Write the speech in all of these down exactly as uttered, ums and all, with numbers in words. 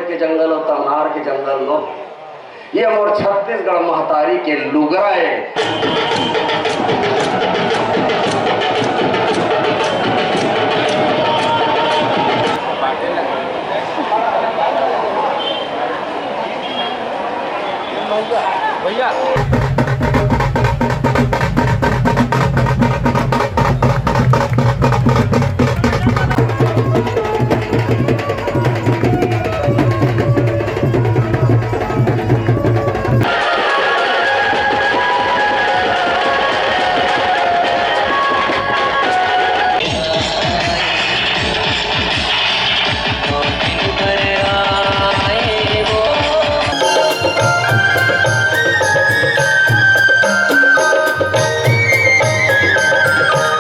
के जंगल अउ तमनार के जंगल नो, ये मोर छत्तीसगढ़ महतारी के लुगरा ए। भैया।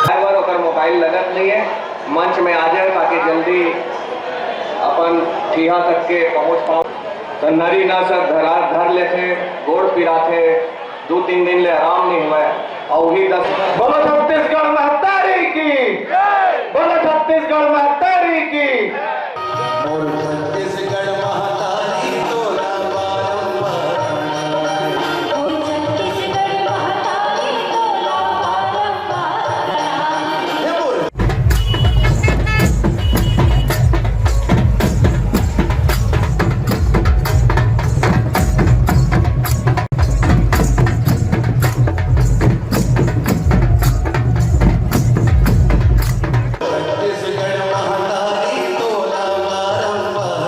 हर बार ओकर मोबाइल लगत नहीं है, मंच में आ जाए ताकि जल्दी अपन ठीहा तक के पहुंच पाओ। तो नरी नस धरा धर लेथे, गोड़ पिराथे, दू तीन दिन ले आराम नहीं हुआ, और वही दस। बोलो छत्तीसगढ़ महतारी की, बोलो छत्तीसगढ़ महतारी की। मोर छत्तीसगढ़ महतारी तोला बारंबार।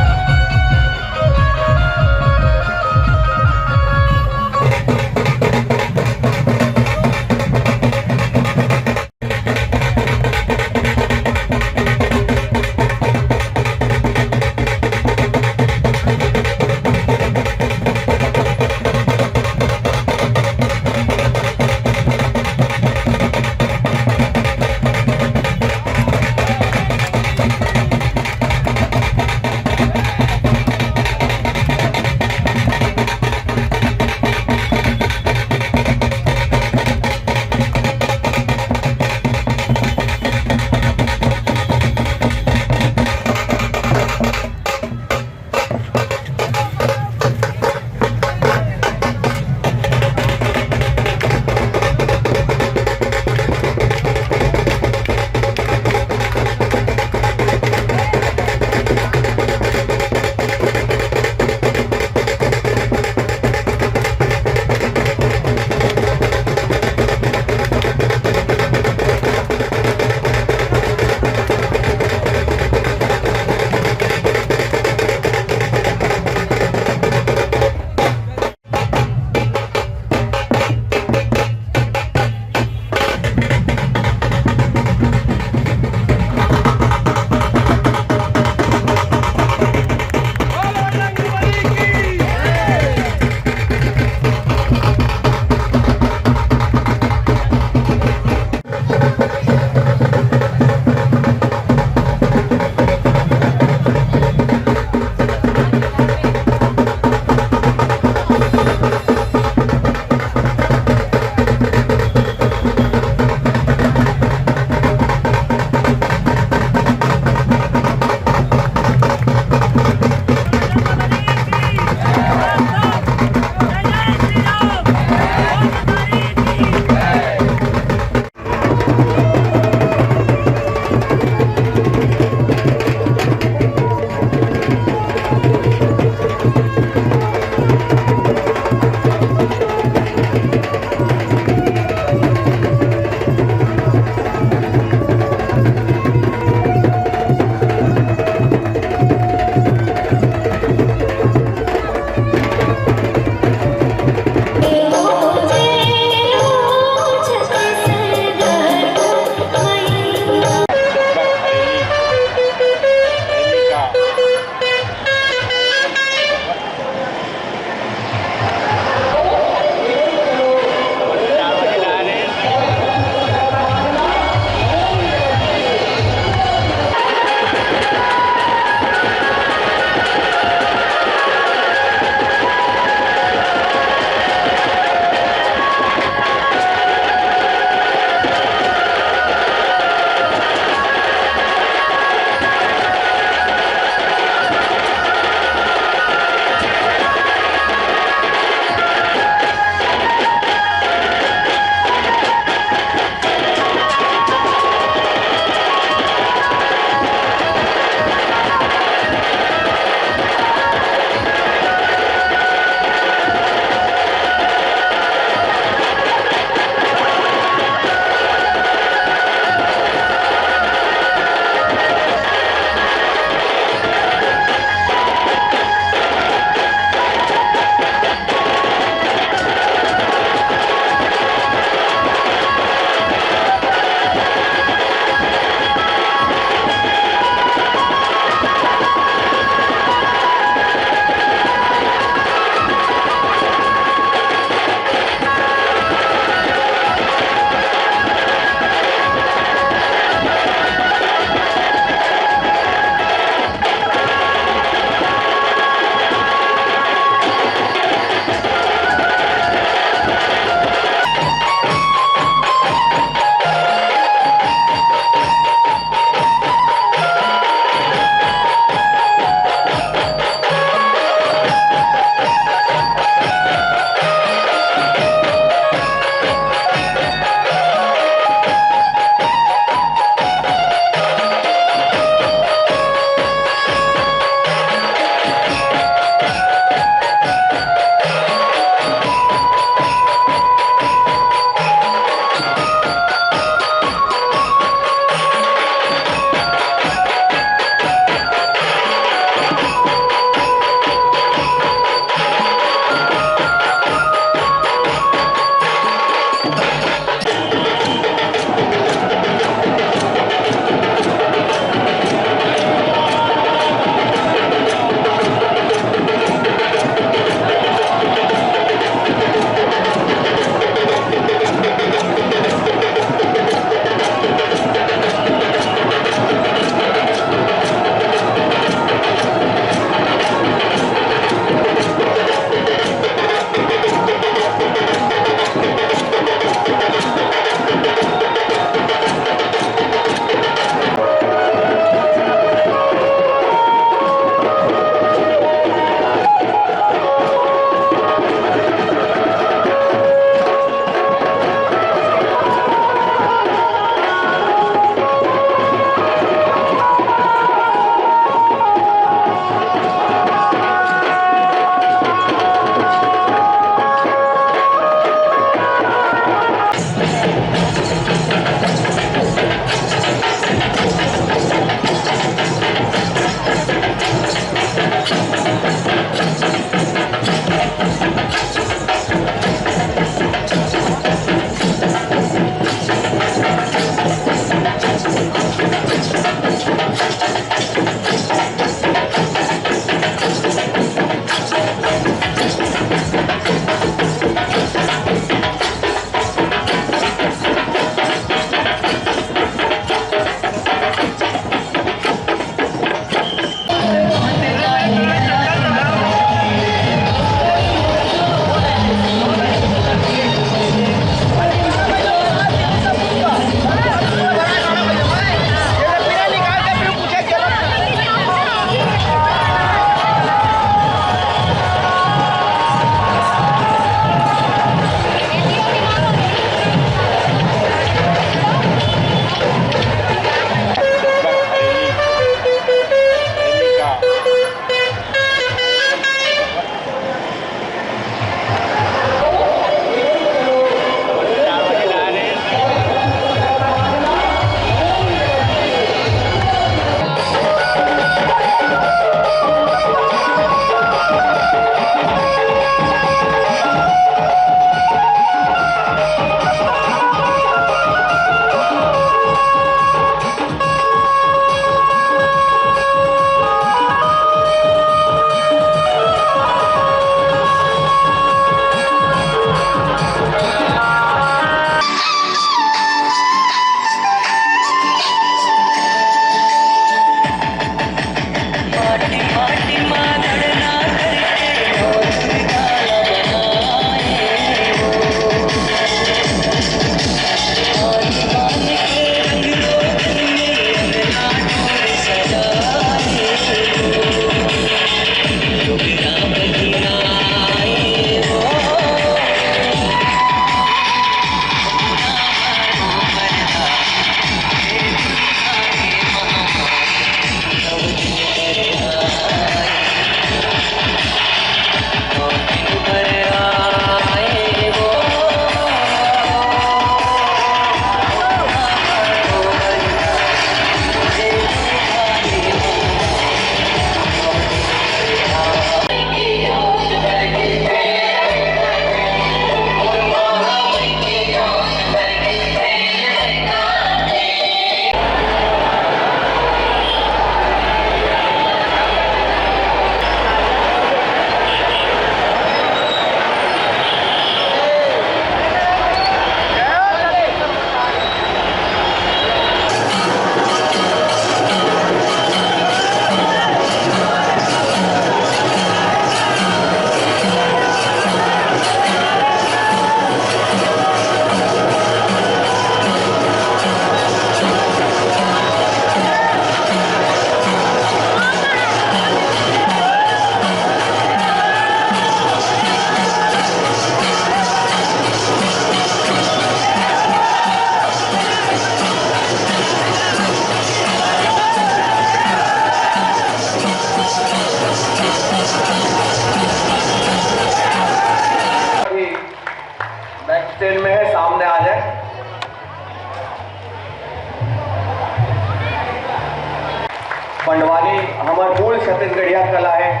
हमर मूल छत्तीसगढ़िया कला हे,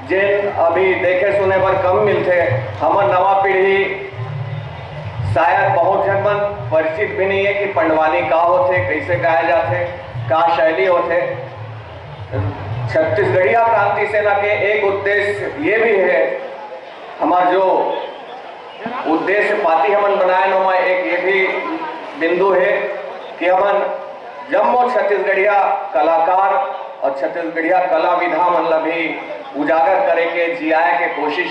जेन अभी देखे सुने बर कम मिलथे। हमर नवा पीढ़ी शायद बहुत झन मन परिचित भी नहीं है कि पंडवानी का होथे, कैसे गाया जाथे, का शैली होथे। छत्तीसगढ़िया क्रांति सेना के एक उद्देश्य ये भी है, हमार जो उद्देश्य पाती हमन बनाए, ओमा एक ये भी बिंदु है कि हमन जम्मो छत्तीसगढ़िया कलाकार और छत्तीसगढ़िया कला विधा मन ला भी उजागर करे के, जियाए के कोशिश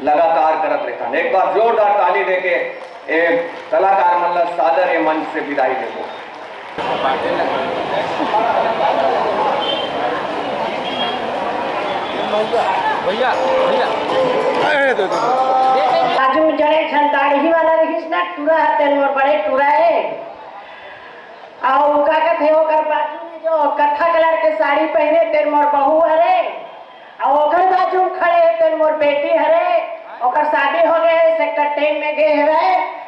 लगातार करत रहथन। एक बार जोरदार ताली देके ए कलाकार मन ला सादर ए मंच से विदाई देबो। भैया, भैया। बाजू में जड़े झन दाढ़ी वाला रहिस ना, टूरा हे, तेन मोर बड़े टूरा हे। अउ का कथे, ओकर बाजू में जो कत्था कलर के साड़ी पहने, तेन मोर बहू हरे। अउ ओकर बाजू में खड़े हे, तेन मोर बेटी हरे। ओकर शादी हो गए, सेक्टर टेन में गए हवे।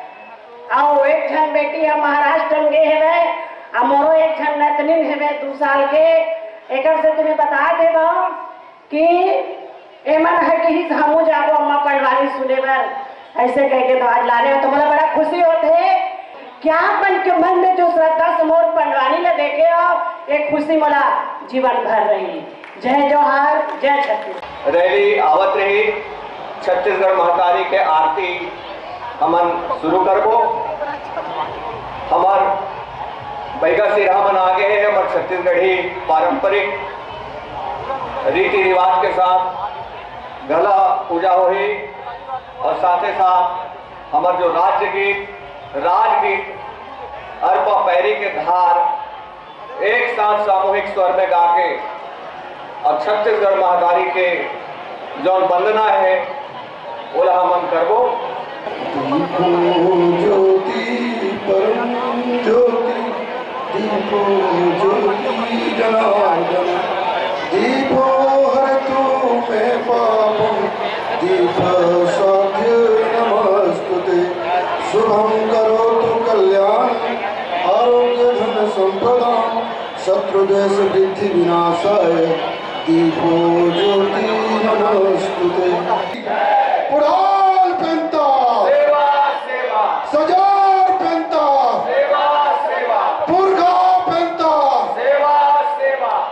अउ एक झन बेटी ह महाराष्ट्र में गे हवय, अउ मोरो एक झन नतनिन हवय दू साल के। एकर से तुम्हें बता देबो कि एमन ह किहिस, "हमू जाबो अम्मा पंडवानी सुने बर," ऐसे कह के तो आज लाने हो, तो मोला बड़ा खुशी होत हे कि आप मन के मन में जो श्रद्धा से मोर पंडवानी ला देखे हो, ये खुशी मोला जीवन भर रही। जय जोहार, जय छत्तीसगढ़। रैली आवत रही, छत्तीसगढ़ महतारी के आरती हमन शुरू करबो। हमर बैगा सिरहा मन आगे हे, हमर छत्तीसगढ़ी पारंपरिक रीति रिवाज के साथ घला पूजा होही और साथे साथ हमर जो राज्य गीत, राजगीत, अरपा पैरी के धार एक साथ सामूहिक स्वर में गा के और छत्तीसगढ़ महतारी के जौन वंदना है, ओला हमन करबो। दीपो ज्योति परम ज्योति, दीपो ज्योति जनार्दन, दीपो हरतु मे पापम, दीप साध्य नमस्तुते। शुभम करोतु कल्याण आरोग्य धन संपदा, शत्रु द्वेष वृद्धि विनाशाय दीपो ज्योति नमस्तुते। पुराण पेंता, सेवा, सेवा। सजार पेंता, सेवा, सेवा। पुरखा पेंता, सेवा, सेवा।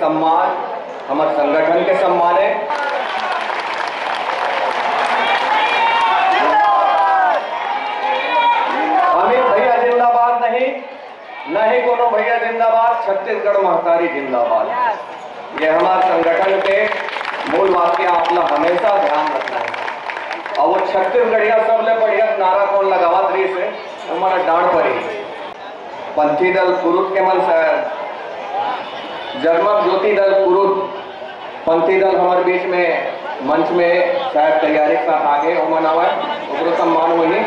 सम्मान, हमर संगठन के सम्मान है। अमित भैया जिंदाबाद नहीं, नहीं कोनो भैया जिंदाबाद, छत्तीसगढ़ महतारी जिंदाबाद। ये हमारे संगठन के मूल वाक्य आप ला हमेशा ध्यान रखना है। और वो छत्तीसगढ़िया सबले बढ़िया नारा कौन लगावत रही से, हमारा डांड पर ही। पंथी दल कुरुद के मन शायद, जगमग ज्योति दल कुरुद, पंथी दल हमारे बीच में मंच में शायद तैयारी के साथ आगे ओमन आवय, ओकरो सम्मान होही।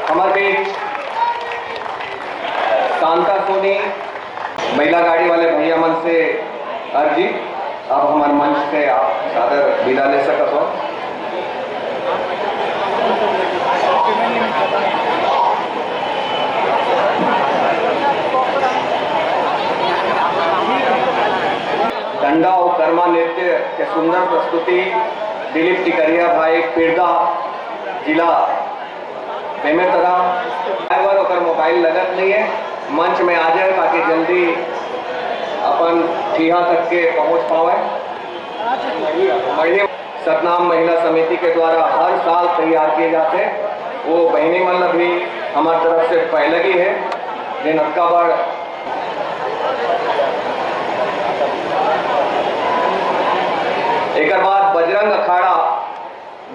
हमारे बीच शांता सोनी, बैला गाड़ी वाले भैया मन से अर्जी, अब हमर मंच से आप सादर विदा ले सकत हो। डंडा और कर्मा नृत्य के सुंदर प्रस्तुति दिलीप टिकरिया भाई, पिरदा, जिला बेमेतरा। ड्राइवर ओकर मोबाइल लगत नहीं है, मंच में आ जाए ताकि जल्दी अपन ठीहा तक के पहुंच पावे। बढ़िया। सतनाम महिला समिति के द्वारा हर साल तैयार किए जाते, वो बहिनी मन ला भी हमार तरफ से पहले ही है, जे नतका बड़। एकर बाद बजरंग अखाड़ा,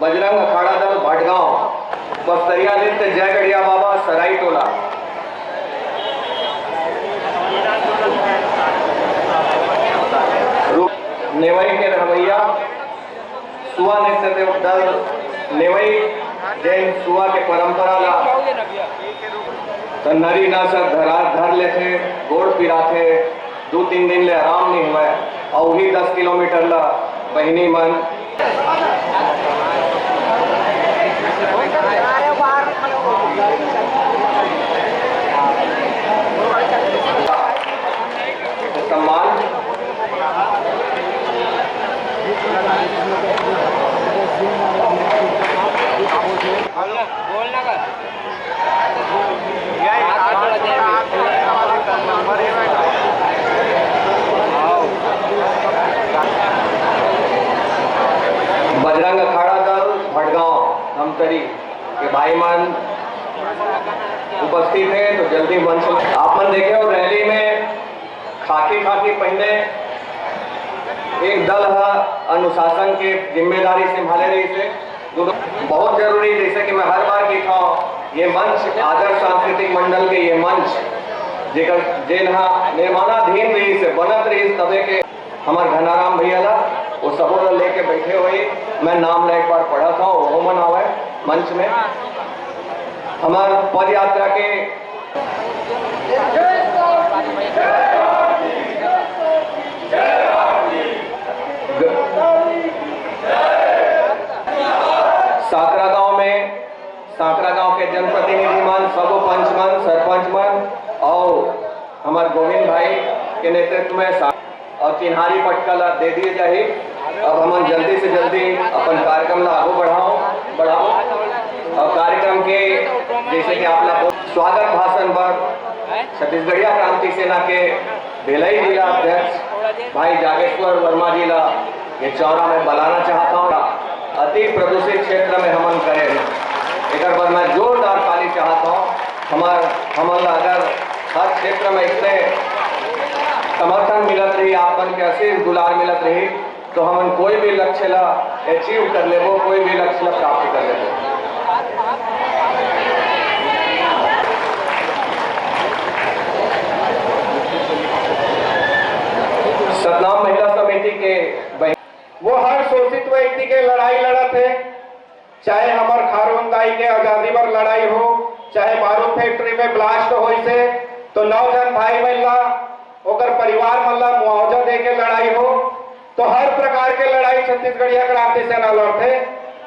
बजरंग अखाड़ा दल भटगांव, बस्तरिया नृत्य जय गढ़िया बाबा सराई टोला। रूप नेवई के रहवैया सुआ नृत्य दल नेवई, जैन सुआ के परंपरा ला त नरी नस धरा धर लेथे, गोड़ पिराथे, दू तीन दिन ले आराम नहीं हुए, और वही दस किलोमीटर ला बहिनी मन। सम्मान। बोलना, बोलना का। बजरंग अखाड़ा दल भटगांव धमतरी के भाई मन उपस्थित हैं, तो जल्दी मंच में आप मन देखे हो, रैली में खाकी खाकी पहने एक दल ह अनुशासन के जिम्मेदारी संभाले रहिस हे। बहुत जरूरी, जैसे कि मैं हर बार कहता हूँ, ये मंच आदर्श सांस्कृतिक मंडल के ये मंच जेकर जेन ह निर्माणाधीन रहिस हे, बनत रहिस हे, तबे के हमर घनाराम भैया ला वो सबो ला लेके बैठे हुए। मैं नाम ला एक बार पढ़त हूँ, वो मन आवे मंच में। हमर पद यात्रा के सांकरा गांव में, सांकरा गांव के जनप्रतिनिधि मन, सबो पंच मन, सरपंच मन और हमर गोविंद भाई के नेतृत्व में सा-, और चिन्हारी पटका ला दे दिए जाही। अब हमन जल्दी से जल्दी अपन कार्यक्रम ला आगू बढ़ाओ, बढ़ाओ। और कार्यक्रम के जैसे कि आप ला स्वागत भाषण बर छत्तीसगढ़िया क्रांति सेना के भिलाई जिला अध्यक्ष भाई जागेश्वर वर्मा जी ला ये चौरा में बलाना चाहता हूँ। अति प्रदूषित क्षेत्र में हमन करे हैं, एकर बर मैं जोरदार ताली चाहता हूँ। हमार, हमन ला अगर हर क्षेत्र में इतने समर्थन मिलत रही, आप मन के असीस दुलार मिलत रही, तो हमन कोई भी लक्ष्य ला अचीव कर लेबो, कोई भी लक्ष्य ला प्राप्त कर लेबो। सतनाम महिला समिति के बहिन, वो हर शोषित व्यक्ति के लड़ाई लड़त हे, चाहे हमर खारवन दाई के आजादी बर लड़ाई हो, चाहे बारूद फैक्ट्री में ब्लास्ट होइस हे, तो नौ झन भाई मन ला, ओकर परिवार मन ला मुआवजा दे के लड़ाई हो, तो हर प्रकार के लड़ाई छत्तीसगढ़िया क्रांति सेना लड़थे।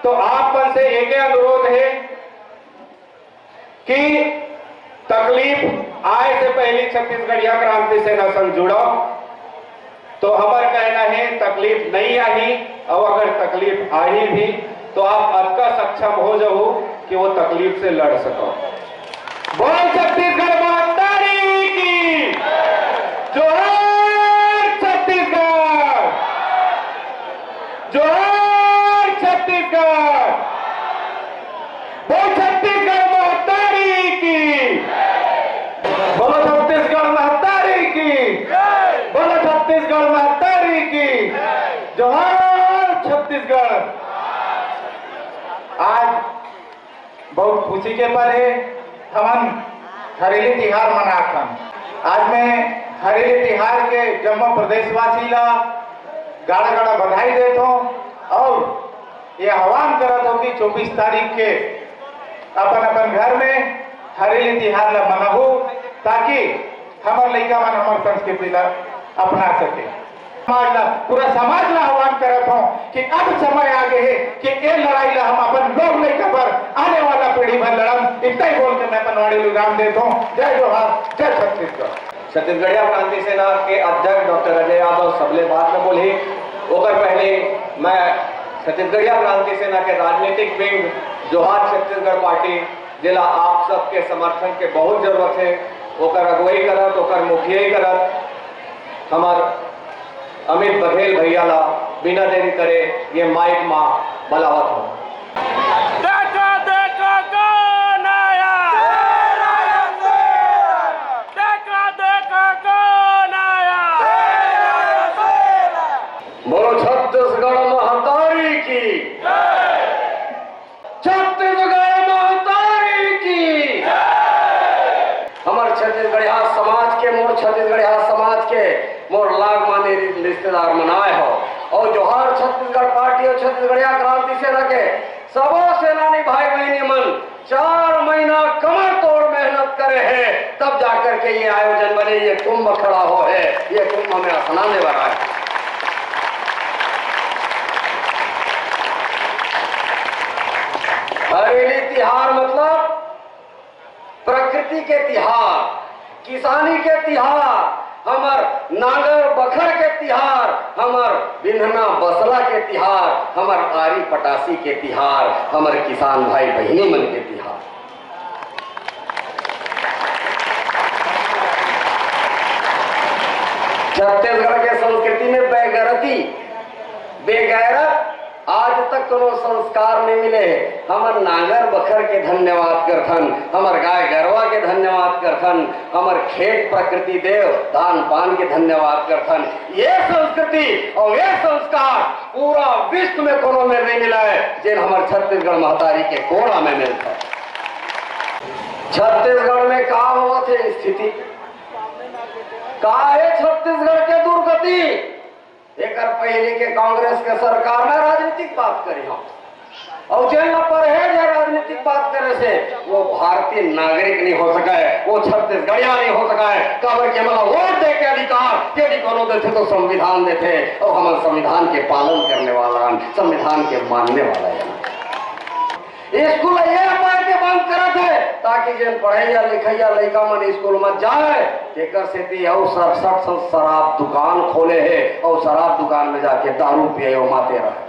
तो आप मन से एके अनुरोध हे कि तकलीफ आए से पहली छत्तीसगढ़िया क्रांति सेना संग जुड़ो। तो हमर कहना है, तकलीफ नहीं आही, और अगर तकलीफ आही भी, तो आप अतका सक्षम हो जाओ कि वो तकलीफ से लड़ सको। बोल छत्तीसगढ़ महतारी की, जोहार छत्तीसगढ़, जोहार छत्तीसगढ़। बोल छत्तीसगढ़ महतारी की, बोलो छत्तीसगढ़ महतारी की, बोलो छत्तीसगढ़ महतारी की, जोहार छत्तीसगढ़। आज बहुत खुशी के पल हे, हमन हरेली तिहार मनात हन। आज मैं हरेली तिहार के जम्मो प्रदेशवासी ला गाड़ा-गाड़ा बधाई देत हों और ये आह्वान करत हों कि चौबीस तारीख के अपन-अपन घर में हरेली तिहार ला मनाहू, ताकि हमर लइका मन हमर संस्कृति ला अपना सके। समाज ला, पूरा समाज ला आह्वान करत हों कि अब समय आ गे हे कि ए लड़ाई ला हम अपन लोग लइका बर, आने वाला पीढ़ी बर लड़न। इतना ही बोल के मैं अपन वाणी ला विराम देत हों। जय जोहार, जय छत्तीसगढ़। छत्तीसगढ़िया क्रांति सेना के अध्यक्ष डॉक्टर अजय यादव सबले बाद में बोलही। ओकर पहले मैं छत्तीसगढ़िया क्रांति सेना के राजनीतिक विंग जोहार छत्तीसगढ़ पार्टी, जेला आप सबके समर्थन के बहुत जरूरत हे, ओकर अगुवाई करत, ओकर मुखियाई करत, हमर अमित बघेल भैया ला बिना देरी करे ये माइक मा बलावत हों। देखा, देखा, कौन आया? देखा, देखा, कौन आया? बोलो छत्तीसगढ़ महतारी की। छत्तीसगढ़ महतारी की। हमर छत्तीसगढ़िया समाज के, मोर छत्तीसगढ़िया समाज के, मोर लाग माने रि-, रिश्तेदार मन आए हो, और जोहार छत्तीसगढ़ पार्टी और छत्तीसगढ़िया क्रांति सेना के सबो सेनानी भाई बहिनी मन चार महीना कमर तोड़ मेहनत करे हे, तब जाकर के ये आयोजन बने, ये कुंभ खड़ा हो हे, ये कुंभ में स्नान ले बना हे। हरेली तिहार मतलब प्रकृति के तिहार, किसानी के तिहार, हमर नांगर बखर के तिहार, हमर बिन्हना बसला के तिहार, हमर आरी पटासी के तिहार, हमर किसान भाई बहिनी मन के तिहार। छत्तीसगढ़ के संस्कृति में बेगैरती, बेगैरत आज तक कोनो संस्कार नहीं मिले हे। हमर नांगर बखर के धन्यवाद करथन, हमर गाय गरवा के धन्यवाद करथन, हमर खेत प्रकृति देव धान पान के धन्यवाद करथन। ये संस्कृति और ये संस्कार पूरा विश्व में कोनो में नहीं मिला हे, जेन हमर छत्तीसगढ़ महतारी के कोरा में मिलता हे। छत्तीसगढ़ में का होवत हे स्थिति, का हे छत्तीसगढ़ के दुर्गति? एकर पहले के कांग्रेस के सरकार में राजनीतिक बात करे हो, और जेन ला परहेज हे राजनीतिक बात करे से, वो भारतीय नागरिक नहीं हो सका हे, वो छत्तीसगढ़िया नहीं हो सका हे। काबर के हमला वोट दे के अधिकार यदि कोनो देथे तो संविधान देथे, और हमन संविधान के पालन करने वाला हन, संविधान के मानने वाला हन। स्कूल ये पाए के बंद करत हे, ताकि जेन पढ़इया लिखइया लइका मन स्कूल में जाए, तेकर सेती अउ सड़सठ सौ शराब दुकान खोले हे, अउ शराब दुकान में जाके दारू पिए अउ माते रहे।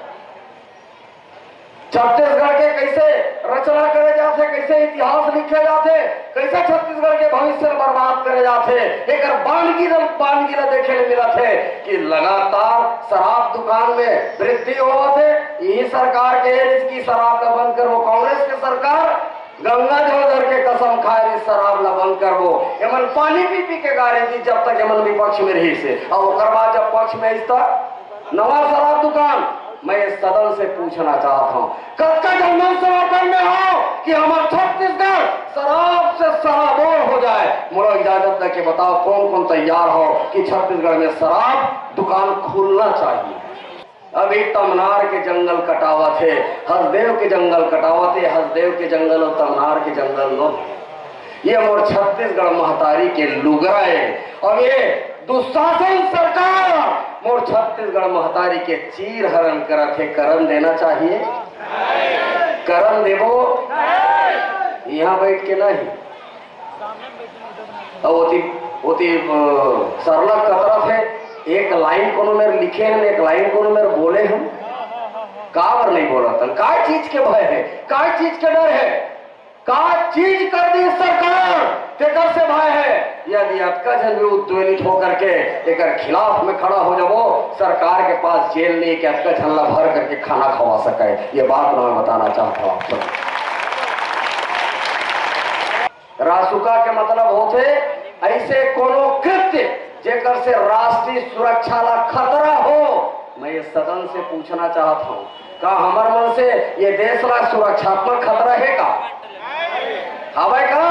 छत्तीसगढ़ के कैसे रचना करे जाथे, कैसे इतिहास लिखे जाथे, कैसे छत्तीसगढ़ के भविष्य ल बर्बाद करे जाथे, एकर बानगी ल, बानगी ल देखे ले मिलत हे कि लगातार शराब दुकान में वृद्धि होवत हे। यही सरकार के हे कि शराब ल बंद करबो, कांग्रेस के सरकार गंगा जल धर के कसम खाए रहिस, शराब ल बंद करबो। एमन पानी पी पी के गा रहिस जब तक एमन विपक्ष में रहिस हे, और ओकर बाद जब पक्ष में आइस त नवा शराब दुकान। मैं इस सदन से पूछना चाहता हूँ, कतका जन मन समर्थन में हो कि हमार छत्तीसगढ़ शराब से सराबोर हो जाए? मोला इजाजत दे के बताओ, कौन कौन तैयार हो कि छत्तीसगढ़ में शराब दुकान खुलना चाहिए? अभी तमनार के जंगल कटावत हे, हसदेव के जंगल कटावत हे, हसदेव के जंगल और तमनार के जंगल नो। ये मोर छत्तीसगढ़ महतारी के लुगरा हे। और ये दुशासन सरकार मोर छत्तीसगढ़ महतारी के चीर हरण करत हे। करन देना चाहिए? करन देबो? यहाँ बैठ के नहीं। अब ओती, ओती, अ, सरलग कतरत हे, एक लाइन कोनो मेर लिखे हन, एक लाइन कोनो मेर बोले हन। काबर नहीं बोलत हन? काय चीज के भय हे? काय चीज के डर हे? का चीज कर दी सरकार, तेकर से भय हे। यदि अतका झन भी उद्वेलित होकर के एकर खिलाफ में खड़ा हो जाबो, सरकार के पास जेल नहीं कि अतका झन ला भर करके खाना खवा सके। ये बात मैं बताना चाहता हूँ आप सब। रासुका के मतलब होथे ऐसे कोनो कृत्य जेकर से राष्ट्रीय सुरक्षा ला खतरा हो। मैं ये सदन से पूछना चाहत हूँ, का हमर मन से ये देश ला सुरक्षात्मक खतरा हे का? हवय का?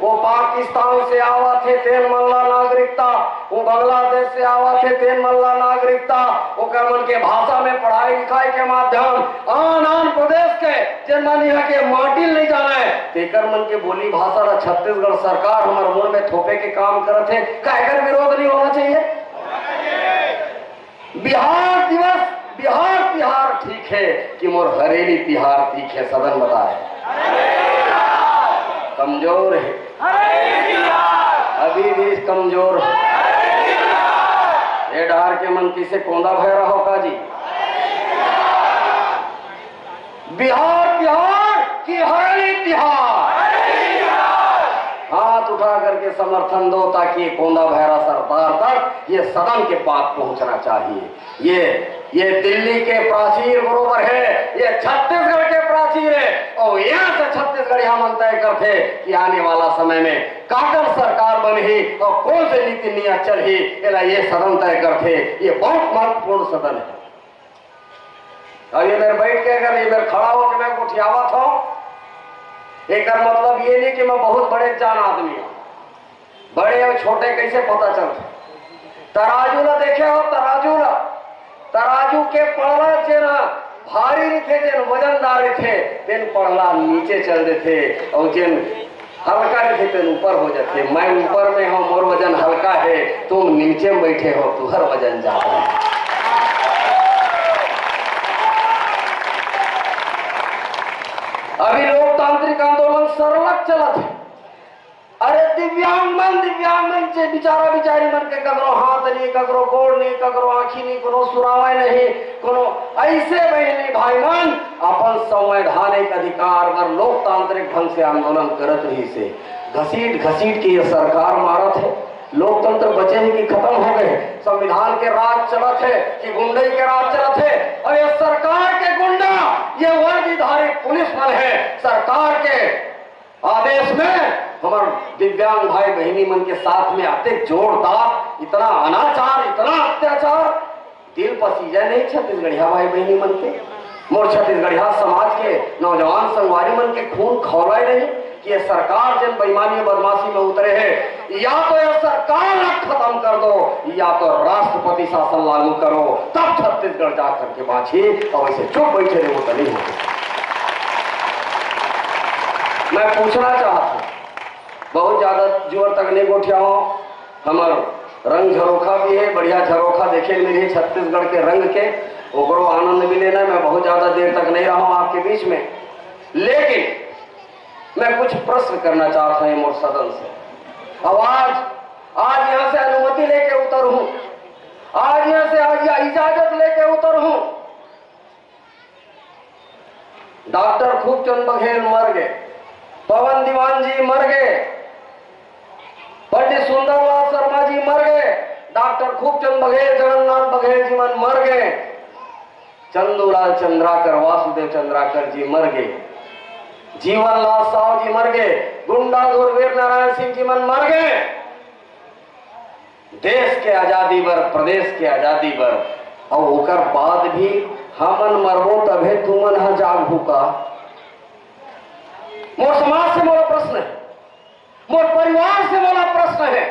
वो पाकिस्तान से आवत हे, तेन मन ला नागरिकता, वो बांग्लादेश से आवत हे, तेन मन ला नागरिकता, ओकर मन के भाषा में पढ़ाई लिखाई के माध्यम, आन आन प्रदेश के जेन मन यहाँ के माटी नहीं जाने, तेकर मन के बोली भाषा ला छत्तीसगढ़ सरकार हमर मुंह में थोपे के काम करत हे। का एकर विरोध नहीं होना चाहिए? बिहार दिवस, बिहार तिहार ठीक हे कि मोर हरेली तिहार तीख हे, सदन बताए। कमजोर हे, अभी भी कमजोर हे। ये डहर के मन किसे कोंदा भैरा हो का जी? बिहार तिहार कि हरेली तिहार? हाथ उठा करके समर्थन दो ताकि ये कोंदा भैरा सरदार तक ये सदन के बात पहुंचना चाहिए। ये, ये दिल्ली के प्राचीर बरोबर हे, ये छत्तीसगढ़ के प्राचीर हे और यहाँ से छत्तीसगढ़िया मन तय करथे कि आने वाला समय में काकर सरकार बनही और कौन से नीति नियम चलही, एला ये सदन तय करथे। ये बहुत महत्वपूर्ण सदन हे। अब ये मेर बैठ के, अगर ये मेर खड़ा हो के मैं गोठियावत हूँ, एकर मतलब ये नहीं कि मैं बहुत बड़े जान आदमी हूँ। बड़े और छोटे कैसे पता चलथे? तराजू ला देखे हो, तराजू ला, तराजू के पड़ला जेन ह भारी रहिथे, जेन वजनदार रहिथे, तेन पड़ला नीचे चल देथे, और जेन हल्का रहिथे तेन ऊपर हो जाथे। मैं ऊपर में हूँ, मोर वजन हल्का हे, तुम नीचे में बैठे हो, तुहर वजन ज्यादा हे। अभी लोकतांत्रिक आंदोलन सरलग चलत हे। अरे दिव्यांग मन, दिव्यांग मन जे बिचारा बिचारी मन के ककरो हाथ नहीं, ककरो गोड़ नहीं, ककरो आँखी नहीं, कोनो सुरावय नहीं, कोनो ऐसे बहिनी भाई मन अपन संवैधानिक अधिकार बर, लोकतांत्रिक ढंग से आंदोलन करत रहिस हे। घसीट घसीट के ये सरकार मारत हे। लोकतंत्र बचे हे कि खत्म हो गए? संविधान के राज चलत हे कि गुंडई के राज चलत हे? और ये सरकार के गुंडा, ये वर्दीधारी पुलिस मन हे, सरकार के आदेश में हमर दिव्यांग भाई बहिनी मन के साथ में अतेक जोरदार, इतना अनाचार, इतना अत्याचार, दिल पसीजा नहीं छत्तीसगढ़िया भाई बहिनी मन के। मोर छत्तीसगढ़िया समाज के नौजवान संगवारी मन के खून खौलाए नहीं कि ये सरकार जेन बेईमानी बदमाशी में उतरे हे, या तो ये सरकार ला खत्म कर दो, या तो राष्ट्रपति शासन लागू करो, तब छत्तीसगढ़ जा करके बांची। और ऐसे चुप बैठे रहो तो नहीं होते। मैं पूछना चाहता हूँ, बहुत ज्यादा जोर तक नहीं गोठियाओ। हमर रंग झरोखा भी है, बढ़िया झरोखा देखे मिली छत्तीसगढ़ के रंग के, ओकरो आनंद भी लेना। मैं बहुत ज्यादा देर तक नहीं रहा हूँ आपके बीच में, लेकिन मैं कुछ प्रश्न करना चाहता हूँ मोर सदन से। अब आज, आज यहाँ से अनुमति लेके उतर हूँ, आज यहाँ से आज या इजाजत लेके उतर हूँ। डॉक्टर खूबचंद बघेल मर गए, पवन दीवान जी मर गए, पंडित सुंदरलाल शर्मा जी मर गए, डॉक्टर खूबचंद बघेल, जगन्नाथ बघेल जी मन मर गए, चंदूलाल चंद्राकर, वासुदेव चंद्राकर जी मर गए, जीवनलाल साव जी मर गए, गुंडा धुरवीर नारायण सिंह जी मन मर गए। देश के आजादी बर, प्रदेश के आजादी बर, अउ ओकर बाद भी हमन मरबो तभे तुमन ह जागहू का? मोर समाज से मोला प्रश्न है, मोर परिवार से मोला प्रश्न है,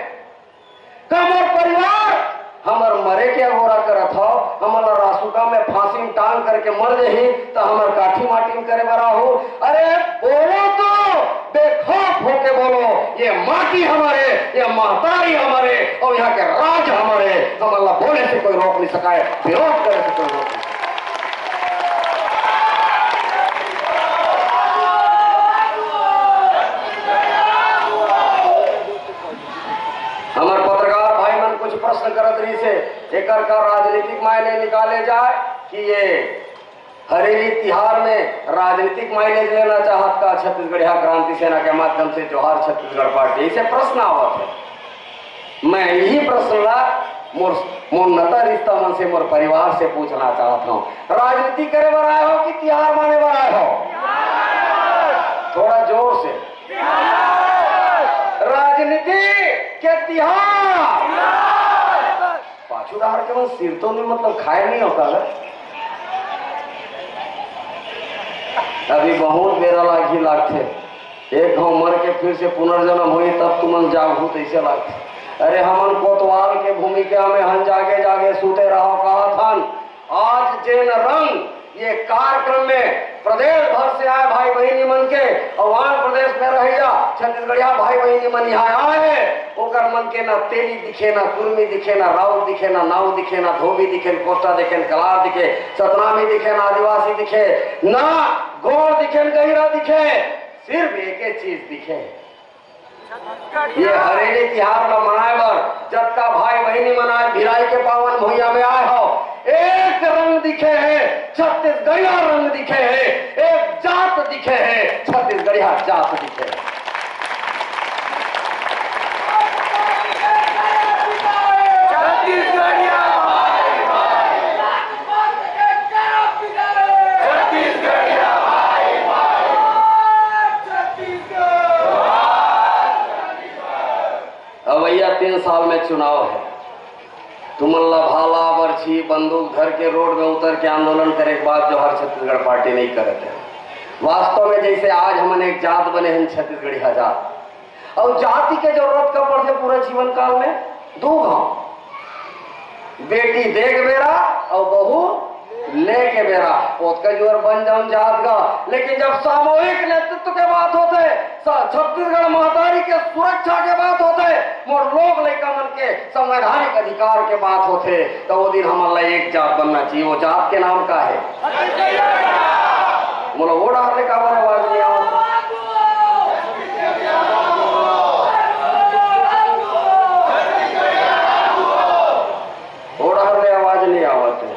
का मोर परिवार हमर मरे के अगोरा करत हव? हमन ला रासुका में फांसी में टांग करके मर जही त हमर काठी माटी में करे बर आहू? अरे बोलो तो, बेखौफ होके बोलो, ये माटी हमर हे, ये महतारी हमर हे और यहाँ के राज हमर हे। हमन ला बोले से कोई रोक नहीं सकाय, विरोध करे से कोई रोक नहीं सकाय। हमर पत्रकार भाई मन कुछ प्रश्न करत रहिस हे, एकर का राजनीतिक मायने निकाले जाए कि ये हरेली तिहार में राजनीतिक माइलेज लेना चाहत का छत्तीसगढ़िया क्रांति सेना के माध्यम से? जोहार छत्तीसगढ़ पार्टी, इसे प्रश्न आवत है। मैं यही प्रश्न ला मोर, मोर नता रिश्ता मन से, मोर परिवार से पूछना चाहत हूँ, राजनीति करे बर आए हो कि तिहार माने बर आए हो? थोड़ा जोर से। राजनीति के तिहार। पाछू डहर के मन सिर तो नहीं, मतलब खाए नहीं होता है। अभी बहुत बेरा लागी लागथे। एक घाव मर के फिर से पुनर्जन्म होई, तब तुमन जागहू, तैसे लागथे। अरे, हमन कोतवाल के भूमिका में हन, जागे जागे सूते रहो कहत हन। आज जेन रंग ये कार्यक्रम में प्रदेश भर से आए भाई बहिनी मन के, और आंध्र प्रदेश में रहैया छत्तीसगढ़िया भाई बहिनी मन यहाँ आए हैं, ओकर मन के ना तेली दिखे, ना कुर्मी दिखे, ना राउत दिखे, ना नाऊ दिखे, ना धोबी दिखे, ना कोस्टा दिखे, ना कलार दिखे, सतनामी दिखे, ना आदिवासी दिखे, ना गोंड़ दिखे, ना गहिरा दिखे, सिर्फ एक ही चीज दिखे। ये हरेली तिहार ला मनाए बर जतका भाई बहिनी मन आज भिलाई के पावन भुइयां में आए हो, एक रंग दिखे है, छत्तीसगढ़िया रंग दिखे है, एक जात दिखे है, छत्तीसगढ़िया जात दिखे है। छत्तीसगढ़िया भाई, भाई। छत्तीसगढ़िया भाई, भाई। अवइया तीन साल में चुनाव है। तुमन ला भाला, बरछी, बंदूक धर के रोड में उतर के आंदोलन करे के बाद जोहार छत्तीसगढ़ पार्टी नहीं करत है। वास्तव में जैसे आज हमन एक जात बने हैं छत्तीसगढ़िया जात, और जाति के जरूरत कब पड़थे पूरा जीवन काल में? दू घाव, बेटी दे के बेरा और बहू ले के बेरा। ओतका जुआर बन जाऊं जात गा, लेकिन जब सामूहिक नेतृत्व के बात होथे, स-, छत्तीसगढ़ महतारी के सुरक्षा के बात होथे, मोर लोग लइका मन के संवैधानिक अधिकार के बात होथे, तो वो दिन हमन ला एक जात बनना चाहिए। वो जात के नाम का है? मोला वो डहर ले काबर आवाज नहीं आवत? वो डहर ले आवाज नहीं आवत है।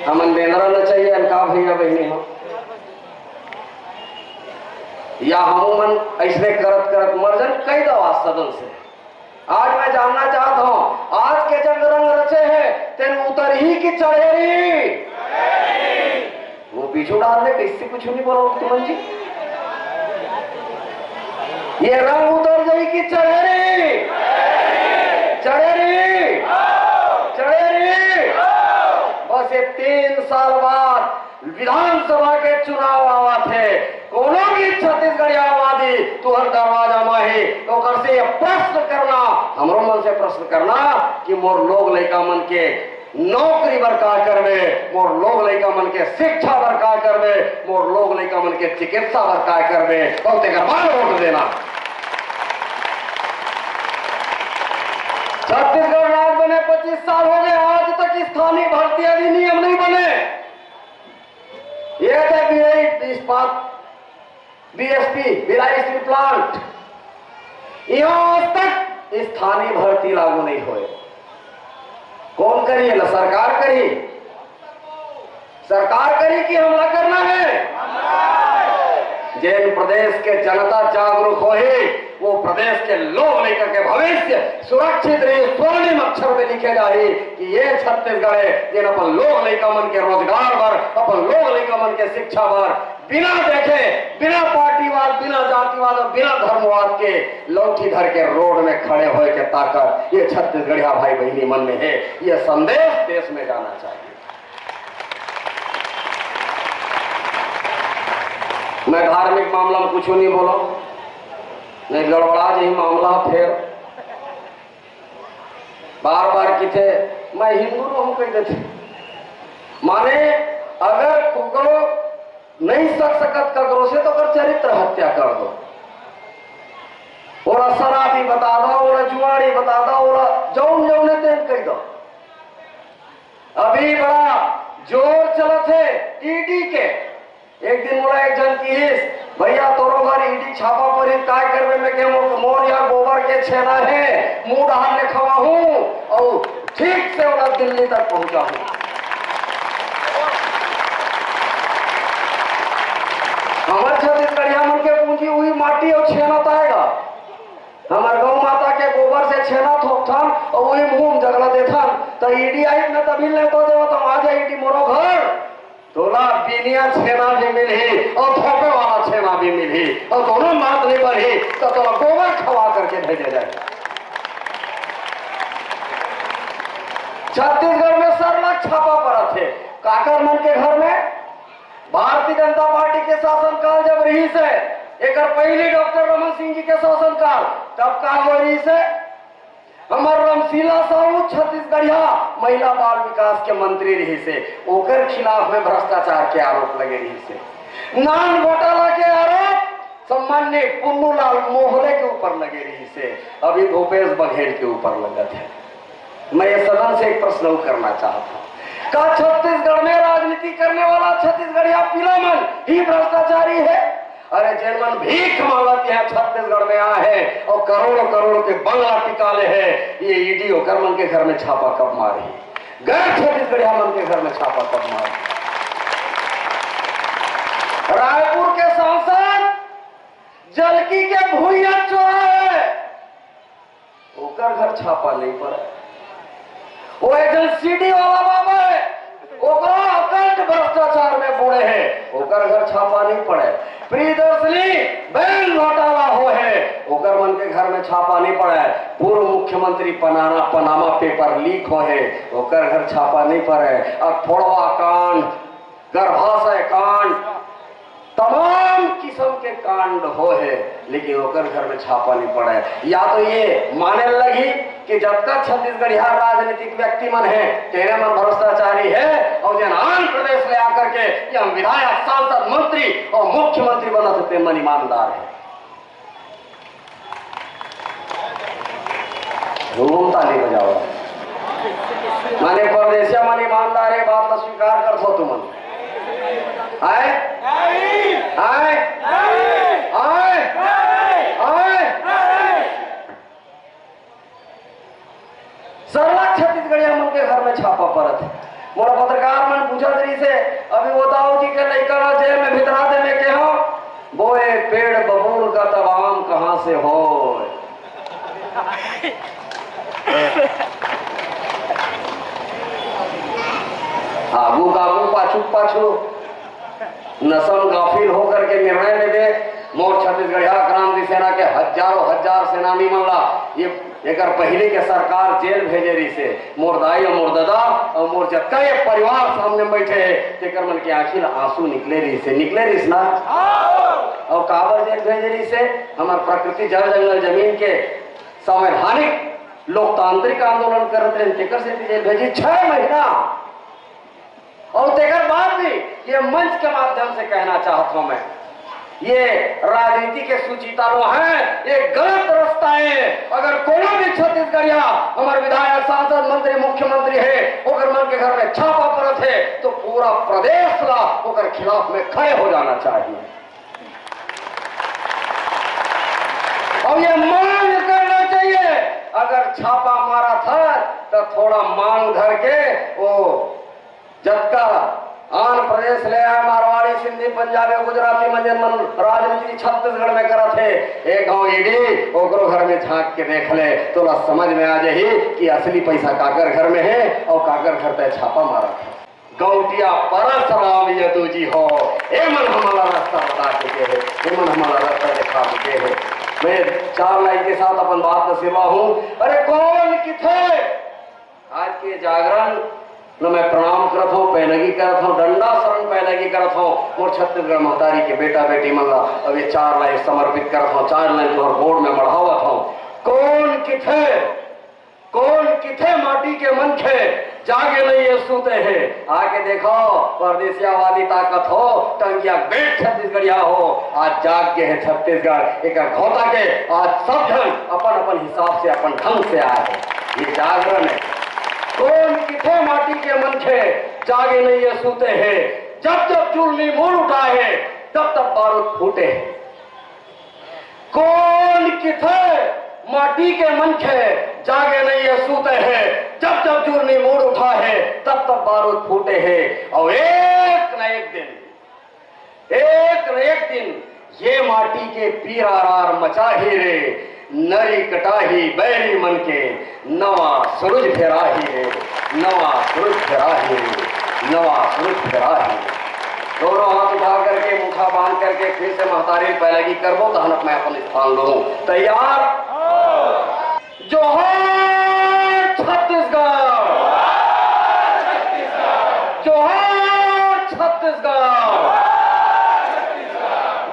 हमन बेंदरा नचइया हन का भैया बहिनी हो? या हमू मन अइसने करत करत मर जन कई दवा सदन से। आज मैं जानना चाहत हूँ, आज के जंग रंग रचे है, तेन उतरही कि चढ़े रही? वो पीछू डहर ले कैसे कुछ नहीं बोला तुमन जी? ये रंग उतर जाई कि चढ़े रही? चढ़े रही? चढ़े रही? बस ये तीन साल बाद विधानसभा के चुनाव आवत हे, कोनो भी छत्तीसगढ़िया आबादी तुहर दरवाजा म हे, तो ओकर से ये प्रश्न करना, हमरो मन से प्रश्न करना कि मोर लोग लइका मन के नौकरी बर का करबे, मोर लोग लइका मन के शिक्षा बर का करबे, मोर लोग लइका मन के चिकित्सा बर का करबे, अउ तेकर बाद वोट देना। छत्तीसगढ़ राज बने पच्चीस साल हो गए, आज तक स्थानीय भर्ती अधिनियम नहीं बने। ये तक भी नहीं, इस्पात बीएसपी, भिलाई स्टील प्लांट, यहाँ आज तक स्थानीय भर्ती लागू नहीं होए। कौन करी? ना सरकार करी, सरकार करी कि हमला करना है? जेन प्रदेश के जनता जागरूक होही, वो प्रदेश के लोग लइका के भविष्य सुरक्षित रही, स्वर्णिम अक्षर में लिखे जाही कि ये छत्तीसगढ़ है, जेन अपन लोग लइका मन के रोजगार बर, अपन लोग लइका मन के शिक्षा बर बिना देखे, बिना पार्टीवाद, बिना जातिवाद और बिना धर्मवाद के लौठी धर के रोड में खड़े होए के ताकत ये छत्तीसगढ़िया भाई बहिनी मन में है। ये संदेश देश में जाना चाहिए। मैं धार्मिक मामला में कुछ नहीं बोला, नहीं गड़बड़ा जाही मामला। फिर बार बार किथे, मैं हिंदू रहूं कह देथे। माने, अगर कुकरो नहीं सक सकत ककरो से, तो ओकर चरित्र हत्या कर दो। ओला शराबी बता दो, ओला जुआड़ी बता दो, ओला जौन जौने तेन कह दो। अभी बड़ा जोर चलत हे ईडी के। एक दिन मोला एक झन किहिस, "भैया, तोरो घर ईडी छापा परी, काय करबे?" मैं कहे, "मोर, मोर यहाँ गोबर के छेना हे, मुंह डहार ले खवाहूं और ठीक से ओला दिल्ली तक पहुंचाहूं।" हमन के पूंजी उही माटी अउ छेना ताय गा। हमर गौ माता के गोबर से छेना थोपथन अउ उही मुंह म जगला देथन, त ईडी आही न तभी नेवता देवत हंव, आ जा ईडी मोरो घर। तोला बिनिया छेना भी मिलही अउ थोपे वाला छेना भी मिलही अउ दोनों मात नइ बनही, त तोला गोबर खवा करके भेजे जाही। छत्तीसगढ़ में सरलग छापा परत हे। काकर मन के घर में? भारतीय जनता पार्टी के शासनकाल जब रहिस हे, एकर पहिली डॉक्टर रमन सिंह जी के शासनकाल, तब का होय रहिस हे? हमर रमशीला साहू छत्तीसगढ़िया महिला बाल विकास के मंत्री रहिस हे, ओकर खिलाफ में भ्रष्टाचार के आरोप लगे रहिस हे, नान घोटाला के आरोप सम्माननीय पुन्नू लाल मोहले के ऊपर लगे रहिस हे, अभी भूपेश बघेल के ऊपर लगत हे। मैं ये सदन से एक प्रश्न और करना चाहता हूँ, का छत्तीसगढ़ में राजनीति करने वाला छत्तीसगढ़िया पीला मन ही भ्रष्टाचारी है? अरे, जेन मन भीख मांगत यहाँ छत्तीसगढ़ में आए हैं और करोड़ों करोड़ के बंगला टिका ले हैं, ये ईडी ओकर मन के घर में छापा कब मारही? गैर छत्तीसगढ़िया मन के घर में छापा कब मारही? रायपुर के सांसद जलकी के भुइयां चोराए, ओकर घर छापा नहीं पड़े। वो एक जन सीडी वाला बाबा है, ओकरा अखंड भ्रष्टाचार में बूड़े हैं, ओकर घर छापा नहीं पड़े। प्रियदर्शनी बैंक घोटाला होय हे, ओकर मन के घर में छापा नहीं पड़े। पूर्व मुख्यमंत्री पनामा, पनामा पेपर लीक होय हे, ओकर घर छापा नहीं पड़े। अठोड़वा कांड, गर्भाशय कांड, तमाम किस्म के कांड होय हे, लेकिन ओकर घर में छापा नहीं पड़े। या तो ये माने लगी कि जतका छत्तीसगढ़िया राजनीतिक व्यक्ति मन हे, तेने मन भ्रष्टाचारी हे, और जेन आंध्र प्रदेश ले आकर के ये हम विधायक, सांसद, मंत्री और मुख्यमंत्री बनत हे, तेन मन ईमानदार हे। घूम ताली बजाओ। माने परदेसिया मन ईमानदार हे, बात ला स्वीकार करथो तुमन। आय? आय? आय? आय? सरलग छत्तीसगढ़िया मन के घर में छापा परत हे। मोला पत्रकार मन पूछत रहिस हे, अभी वो दाऊ जी के लइका ला जेल में भितरा दे, मैं केहेंव, बोए पेड़ बबूल का तब आम कहाँ से होय? आगू कागू, पाछू पाछू, नशा म गाफिल होकर के निर्णय लेबे। मोर छत्तीसगढ़िया क्रांति सेना के हजारों हजार सेनानी मन ला ये एकर पहिले के सरकार जेल भेजे रहिस हे। मोर दाई अउ मोर ददा अउ मोर जतका ये परिवार सामने में बैठे हे, तेकर मन के आंखी ला आंसू निकले रहिस हे, निकले रहिस ना? अउ काबर जेल भेजे रहिस हे? हमर प्रकृति, जल, जंगल, जमीन के संवैधानिक लोकतांत्रिक आंदोलन करत रहिन, तेकर सेती जेल भेजी। छह महीना। अउ तेकर बाद भी ये मंच के माध्यम से कहना चाहत हूं मैं, ये राजनीति के सुचिता लो हे, ये गलत रास्ता हे। अगर कोनो भी छत्तीसगढ़िया हमर विधायक, सांसद, मंत्री, मुख्यमंत्री हे, ओकर मन के घर में छापा परत हे, तो पूरा प्रदेश ला ओकर खिलाफ में खड़े हो जाना चाहिए। अउ ये मांग करना चाहिए, अगर छापा मारत हे, तो थोड़ा मांग धर के वो जतका आंध्र प्रदेश ले आए मारवाड़ी, सिंधी, पंजाबी, गुजराती मन, जेन मन राजनीति छत्तीसगढ़ में करत हे, एक गांव ईडी ओकरो घर में झांक के देख ले, तोला समझ में आ जाही कि असली पैसा काकर घर में हे अउ काकर घर तैं छापा मारत हे। गौटिया परसराम यदु जी हो, एमन हमला रास्ता बता के गे हे, एमन हमला रास्ता दिखा के गे हे। मैं चार लाइन के साथ अपन बात ला सिरवाहूं। अरे कौन किथे आज के जागरण ल मैं प्रणाम करत हंव, पैलगी करत हंव, डंडा शरण पैलगी करत हंव। मोर छत्तीसगढ़ महतारी के बेटा बेटी मन ला अब ये चार लाइन समर्पित करत हंव, चार लाइन तोहर गोड़ में मढ़ावत हंव। कौन किथे, कौन किथे माटी के मनखे, जागे नहीं ये सूते हे। आके देखो, परदेसियावादी ताकत हो, टंगिया बेट छत्तीसगढ़िया हो, आज जाग गे हे छत्तीसगढ़। एकर घोता के आज सब झन अपन अपन हिसाब से, अपन ढंग से आए हे। ये जागरण हे। कौन किथे माटी के मनखे, जागे नहीं ये सूते हे, जब जब जुल्मी मूड़ उठाए हे, तब तब बारूद फूटे हे। कौन किथे माटी के मनखे, जागे नहीं ये सूते हे, जब जब जुल्मी मूड़ उठाए हे, तब तब बारूद फूटे हे। अउ एक न एक दिन, एक न एक दिन ये माटी के पीरा रार मचाही रे, नरी कटाही बैरी मन के, नवा सुरुज फेराही रे, नवा सुरुज फेराही रे, नवा सुरुज फेराही रे। दोनों हाथ उठा करके, मुखा बांध करके फिर से महतारी पैलगी करबो, तहन मैं अपन स्थान लूं। तैयार? जोहार छत्तीसगढ़। जोहार छत्तीसगढ़।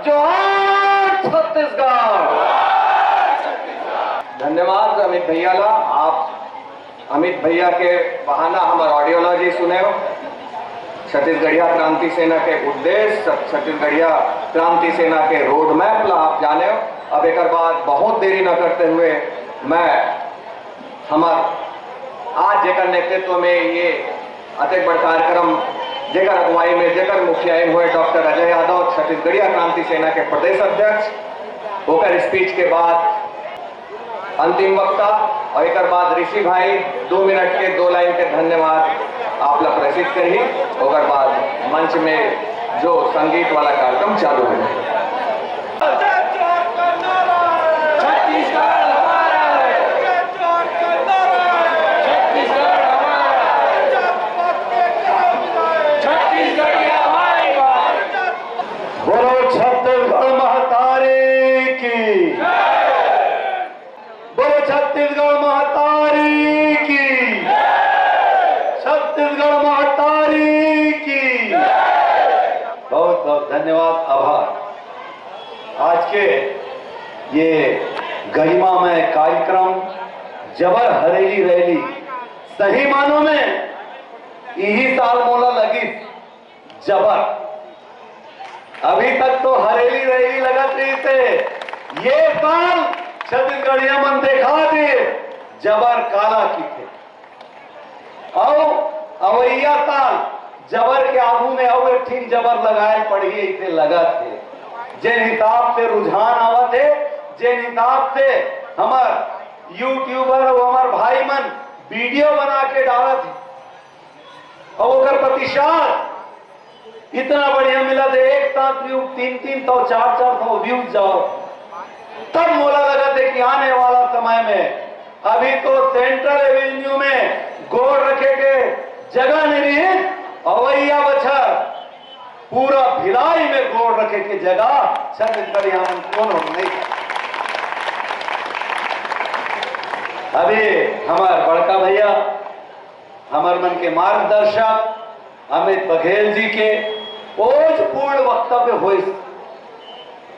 जोहार छत्तीसगढ़। धन्यवाद अमित भैया ला। आप अमित भैया के बहाना हमर audiology सुने हो। छत्तीसगढ़िया क्रांति सेना के उद्देश्य, छत्तीसगढ़िया क्रांति सेना के road map ला आप जाने हो। अब एकर बाद बहुत देरी न करते हुए मैं हमर आज जेकर नेतृत्व में ये अतेक बड़ कार्यक्रम, जेकर अगुवाई में, जेकर मुखियाइन हुए डॉक्टर अजय यादव, छत्तीसगढ़िया क्रांति सेना के प्रदेश अध्यक्ष, ओकर speech के बाद अंतिम वक्ता और एकर बाद ऋषि भाई दो मिनट के दो लाइन के धन्यवाद आप ला प्रेषित करही। ओकर बाद मंच में जो संगीत वाला कार्यक्रम चालू हो जाए। बोलो छत्तीसगढ़ महतारी की। बोलो छत्तीसगढ़ महतारी की। छत्तीसगढ़ महतारी की। बहुत बहुत धन्यवाद, आभार। आज के ये गरिमामय कार्यक्रम जबर हरेली रैली, सही मानों में इही साल मोला लगिस जबर। अभी तक तो हरेली रैली लगत रहिसे, ये साल छत्तीसगढ़िया मन देखा दे जबर काला किथे। अउ अवइया साल जबर के आगू में अउ एक ठिन जबर लगाए पड़ही, अइसे लगत हे। जेन हिसाब से रुझान आवत हे, जेन हिसाब से हमर YouTuber अउ हमर भाई मन video बना के डालत हे, अउ ओकर प्रतिशत इतना बढ़िया मिलत हे, एक साथ view तीन तीन सौ, चार चार सौ views जाओ, तब मोला लगत हे कि आने वाला समय में, अभी तो Central Avenue में गोड़ रखे के जगह नहीं रही, अवइया बछर पूरा भिलाई में गोड़ रखे के जगह छत्तीसगढ़िया मन कोनो नहीं। अभी हमर बड़का भैया, हमर मन के मार्गदर्शक अमित बघेल जी के ओजपूर्ण वक्तव्य होइस।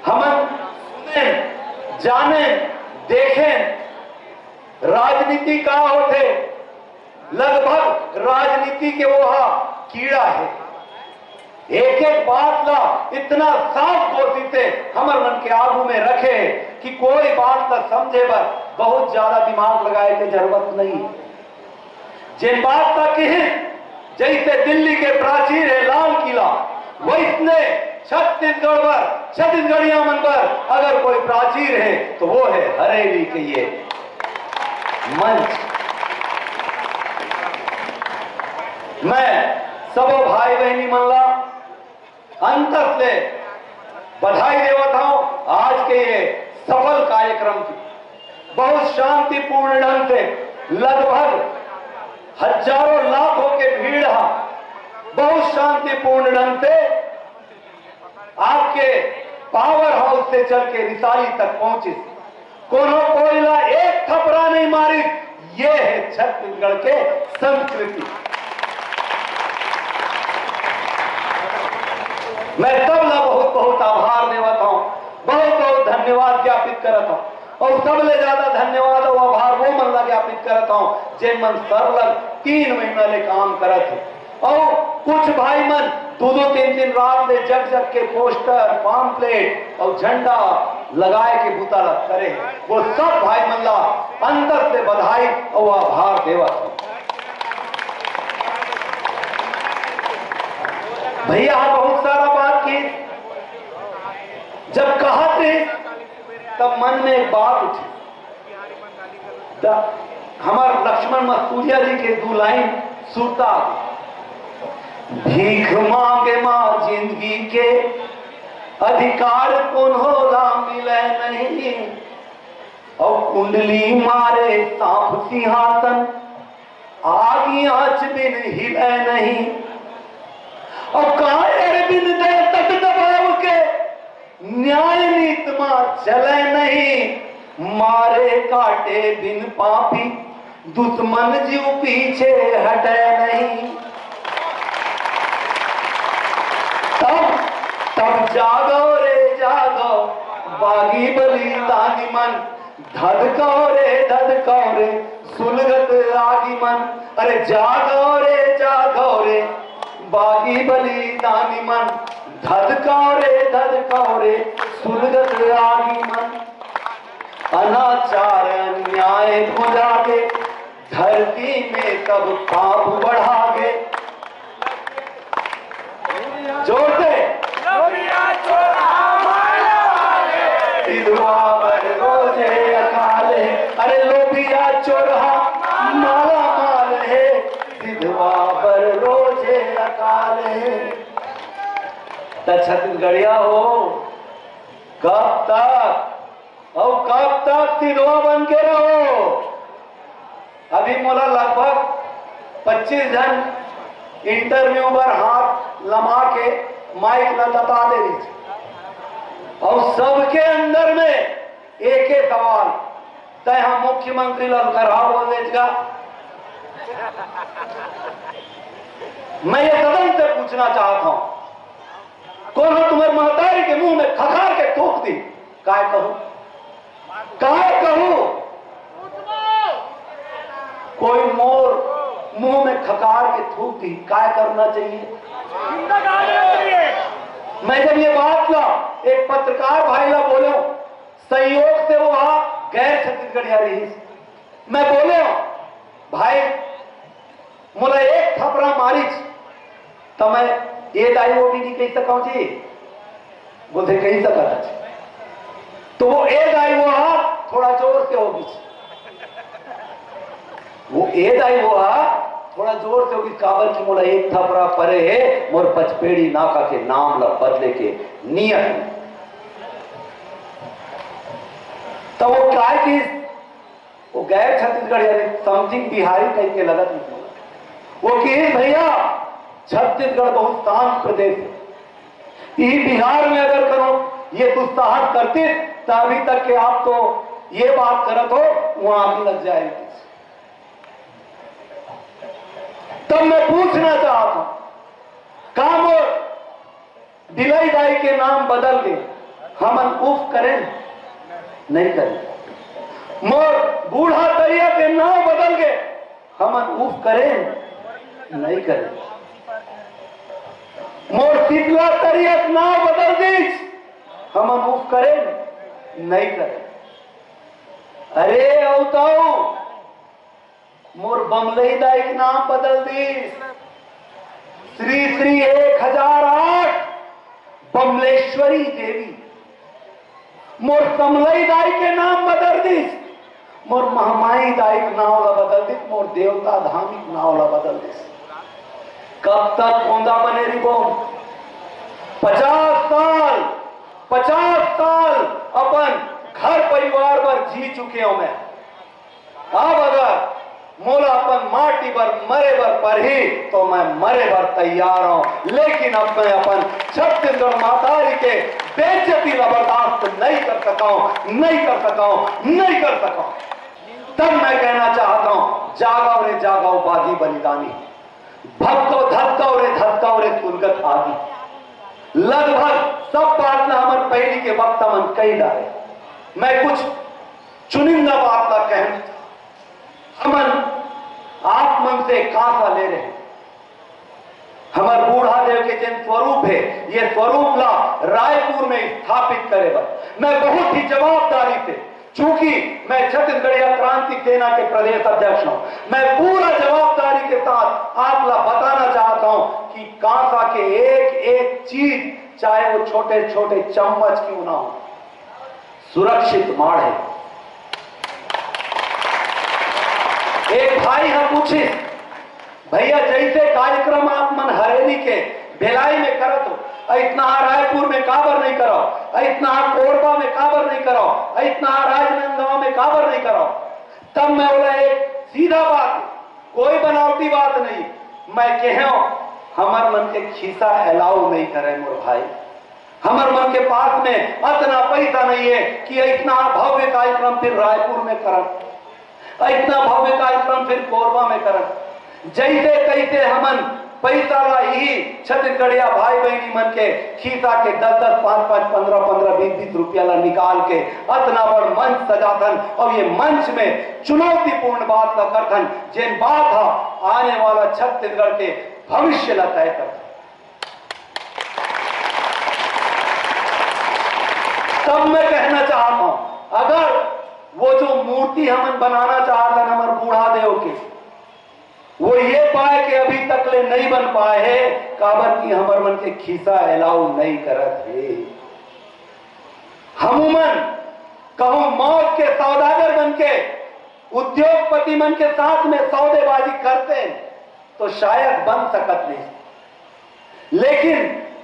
हमन सुनेन, जानेन, देखेन, राजनीति का होथे, लगभग राजनीति के वो हा कीड़ा हे। एक एक बात ला इतना साफ गोती से हमर मन के आगू में रखे हे कि कोई बात ला समझे बर बहुत ज्यादा दिमाग लगाए के जरूरत नहीं हे। जेन बात ला किहिस, जैसे दिल्ली के प्राचीर हे लाल किला, वैसने छत्तीसगढ़ बर, छत्तीसगढ़िया मन बर अगर कोई प्राचीर हे, तो वो हे हरेली के ये मंच। मैं सबो भाई बहिनी मन ला अंत से बधाई देवत हूँ आज के ये सफल कार्यक्रम की। बहुत शांतिपूर्ण ढंग से, लगभग हजारों लाखों के भीड़ हा, बहुत शांतिपूर्ण ढंग से आपके पावर हाउस से चल के रिसाली तक पहुंचिस। कोनो कोई ला एक थपरा नहीं मारिस। ये हे छत्तीसगढ़ के संस्कृति। मैं सब ला बहुत बहुत आभार देवत हूँ, बहुत बहुत धन्यवाद ज्ञापित करत हूँ। अउ सबले ज्यादा धन्यवाद अउ आभार वो मन ला ज्ञापित करत हूँ, जेन मन सरलग तीन महीना ले काम करत हे। अउ कुछ भाई मन दो दो तीन तीन रात ले जग जग के पोस्टर, पम्फलेट अउ झंडा लगाए के बूता ला करे हे। वो सब भाई मन ला अंदर से बधाई अउ आभार देवत हूँ। भैया हा बहुत सारा बात की, जब कहत रहिस, तब मन में एक बात उठी। त हमर लक्ष्मण मस्तूरिया जी के दू लाइन सुरता आ गई। भीख मांगे माँ जिंदगी के, अधिकार कोनो ला मिले नहीं, अउ कुंडली मारे सांप सिंहासन, आगी आंच बिन हिले नहीं। अउ कायर बिन दे तक दबाव के, न्याय नीत मा चले नहीं। मारे काटे बिन पापी, दुश्मन जीव पीछे हटे नहीं। तब, तब जागो रे जागो, बागी बलिदानी मन, धधकाओ रे, धधकाओ रे, सुलगत आगी मन। अरे जागो रे, जागो रे, बागी बलिदानी मन, धधकाओ रे, धधकाओ रे, सुलगत आगी मन। अनाचार अन्याय भुला के, धरती में तब पाप बढ़ा के। जोर से। लोभिया चोरहा माला माल है। विधवा बर रोजे अकाल है। अरे लोभिया चोरहा माला माल है, विधवा बर रोजे अकाल है। त छत्तीसगढ़िया हो, कब तक, अउ कब तक सिधवा बन के रहो? अभी मोला लगभग पच्चीस झन इंटरव्यू बर हाथ लमा के माइक ला दबा दे रहिस। अउ सबके अंदर में एके सवाल, "तै हा मुख्यमंत्री ला करहा बोल देच गा?" मैं ये सदन से पूछना चाहता हूं, कोनो तुम्हर महतारी के मुंह में खखार के थूक दी, काय कहूं? काय कहूं? कोई मोर मुंह में खखार के थूक दी, काय करना चाहिए? मैं जब ये बात ला एक पत्रकार भाई ला बोलेंव, संयोग से वो हा गैर छत्तीसगढ़िया रहिस, मैं बोलेंव, भाई, मोला एक थपरा मारिच, त मैं ए दाई ओ भी नहीं कहि सकंव जी। बोलथे, "कहि सकत हच।" तो वो ए दाई ओ हा थोड़ा जोर से होगिस। वो ए दाई ओ हा थोड़ा जोर से होगिस, काबर कि मोला एक थपरा परे हे, मोर पचपेड़ी नाका के नाम ला बदले के नियत हे। त वो काय किहिस, वो गैर छत्तीसगढ़ यानी समथिंग बिहारी टाइप के लगत हे। वो किहिस, "भैया, छत्तीसगढ़ बहुत शांत प्रदेश है। यही बिहार में अगर करो ये दुस्साहस करते, तो अभी तक के आप तो ये बात करत हो, वहां आग लग जाएगी।" तब मैं पूछना चाहता हूं, का मोर बिलई दाई के नाम बदल के हमन उफ करेन? नहीं करेन। मोर बूढ़ा तरिया के नाम बदल के हमन उफ करेन? नहीं करेन। मोर शीतला तरिया के नाम बदल दीस, हमन उफ करेन? नहीं करेन। अरे अवताऊ, मोर बमलई दाई के नाम बदल दीस, श्री श्री एक हजार आठ बमलेश्वरी देवी। मोर समलई दाई के नाम बदल दीस, मोर महमाई दाई के नाम ला बदल दीस, मोर देवता धामी के नाम ला बदल दीस। कब तक कोंदा बने रिबो? पचास साल, पचास साल अपन घर परिवार बर जी चुके हों मैं। अब अगर मोला अपन माटी बर मरे बर परही, तो मैं मरे बर तैयार हों, लेकिन अब मैं अपन छत्तीसगढ़ महतारी के बेइज्जती ला बर्दाश्त नहीं कर सकंव, नहीं कर सकंव, नहीं कर सकंव। तब मैं कहना चाहत हों, जागव रे जागव बागी बलिदानी, भक्तव धक्कव रे धक्कव रे सुलगत आगी। लगभग सब बात ला हमर पहिली के वक्ता मन कहि डारे। मैं कुछ चुनिंदा बात ला कहना चाहत हों। हमन आप मन से कांसा ले रहेन। हमर बूढ़ा देव के जेन स्वरूप हे, ये स्वरूप ला रायपुर में स्थापित करे बर मैं बहुत ही जवाबदारी से, चूंकि मैं छत्तीसगढ़िया क्रांति सेना के प्रदेश अध्यक्ष हों, मैं पूरा जवाबदारी के साथ आप ला बताना चाहत हों कि कांसा के एक एक चीज, चाहे वो छोटे छोटे चम्मच क्यों ना हो, सुरक्षित माढ़े। एक भाई ह पूछिस, "भैया, जैसे कार्यक्रम आप मन हरेली के भिलाई में करत हो, अइतना रायपुर में काबर नहीं करव, अइतना कोरबा में काबर नहीं करव, अइतना राजनांदगांव में काबर नहीं करव। तब मैं बोला, एक सीधा बात, कोई बनावटी बात नहीं। मैं कहेंव, हमर मन के खीसा allow नहीं करे मोर भाई। हमर मन के पास में अतना पैसा नहीं है कि इतना भव्य कार्यक्रम फिर रायपुर में करन, इतना भव्य कार्यक्रम फिर कोरबा में करन। जैसे तैसे हमन पैसा ला ही छत्तीसगढ़िया भाई बहनी मन के खीसा के दस दस, पाँच पाँच, पन्द्रह पन्द्रह, बीस बीस रुपया ला निकाल के अतना बड़ मंच सजाथन और ये मंच में चुनौतीपूर्ण बात ला करथन, जेन बात हा आने वाला छत्तीसगढ़ के भविष्य ला तय करथन। तब मैं कहना चाहत हूं, अगर वो जो मूर्ति हमन बनाना चाहत हन हमर बूढ़ा देव के, वो ये पाए के अभी तक ले नहीं बन पाए हे, काबर कि हमर मन के खीसा allow नहीं करत हे। हमू मन कहूं मौत के सौदागर बन के उद्योगपति मन के साथ में सौदेबाजी करते तो शायद बन सकत नहीं। लेकिन